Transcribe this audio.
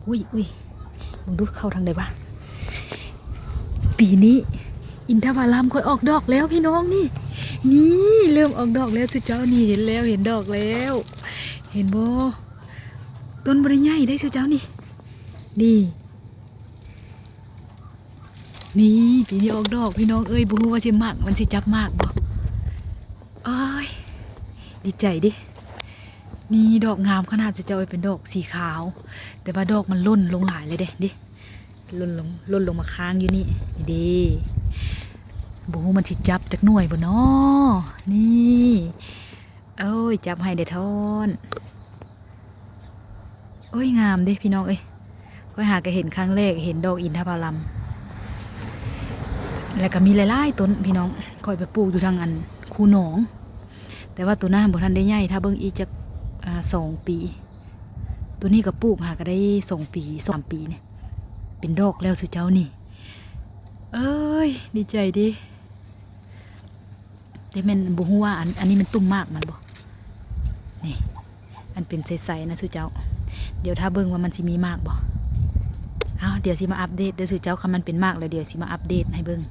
ອຸ້ຍ ອຸ້ຍ ເບິ່ງດູເຂົ້າທາງໃດວະ. ປີນີ້ອິນທະຜະລຳຂ້ອຍອອກດອກແລ້ວພີ່ນ້ອງນີ້. ນີ້ເລີ່ມອອກດອກແລ້ວ ຊຸເຈົ້ານີ້ ເຫັນແລ້ວ ເຫັນດອກແລ້ວ ເຫັນບໍ່? ຕົ້ນບໍ່ໄດ້ໃຫຍ່ເດ້ຊຸເຈົ້ານີ້. ນີ້ ນີ້ ປີນີ້ອອກດອກພີ່ນ້ອງເອີຍ. ບໍ່ຮູ້ວ່າຊິໝາກ ມັນຊິຈັບໝາກບໍ່? ໂອ້ຍ ດີໃຈເດ້. ນີ້ດອກງາມຂະໜາດ ເຈົ້າເອີຍ ເປັນດອກສີຂາວ ແຕ່ວ່າດອກມັນຫຼົ່ນລົງຫຼາຍເລີຍເດ້. ນີ້ ຫຼົ່ນລົງ ຫຼົ່ນລົງມາຄ້າງຢູ່ນີ້. ນີ້ເດ້ ບໍ່ຮູ້ມັນຊິຈັບຈັກໜ່ວຍບໍ່ນໍ? ນີ້ ໂອ້ຍ ຈັບໃຫ້ເດ້ທ່ອນ. ໂອ້ຍ ງາມເດ້ພີ່ນ້ອງເອີຍ. ຂ້ອຍຫາກະເຫັນຄັ້ງແລກ ເຫັນດອກອິນທະຜະລຳ. ແລ້ວກະມີຫຼາຍໆຕົ້ນພີ່ນ້ອງ ຂ້ອຍໄປປູກຢູ່ທາງອັນຄູໜອງ ແຕ່ວ່າໂຕນັ້ນບໍ່ທັນໄດ້ໃຫຍ່. ຖ້າເບິ່ງອີກຈັກ ອາ ສອງປີ. ໂຕນີ້ກະປູກຫາກະໄດ້ສອງປີ ສາມປີນີ້ ເປັນດອກແລ້ວຊຸເຈົ້ານີ້. ເອີຍ ດີໃຈເດ້. ແຕ່ແມ່ນບໍ່ຮູ້ວ່າອັນ ອັນນີ້ແມ່ນຕຸ່ມໝາກມັນບໍ່? ນີ້ ອັນເປັນໃສໆນະຊຸເຈົ້າ. ດຽວຖ້າເບິ່ງວ່າມັນຊິມີໝາກບໍ່. ເອົາ ດຽວຊິມາອັບເດດເດີຊຸເຈົ້າ. ຄັນມັນເປັນໝາກແລ້ວ ດຽວຊິມາອັບເດດໃຫ້ເບິ່ງ.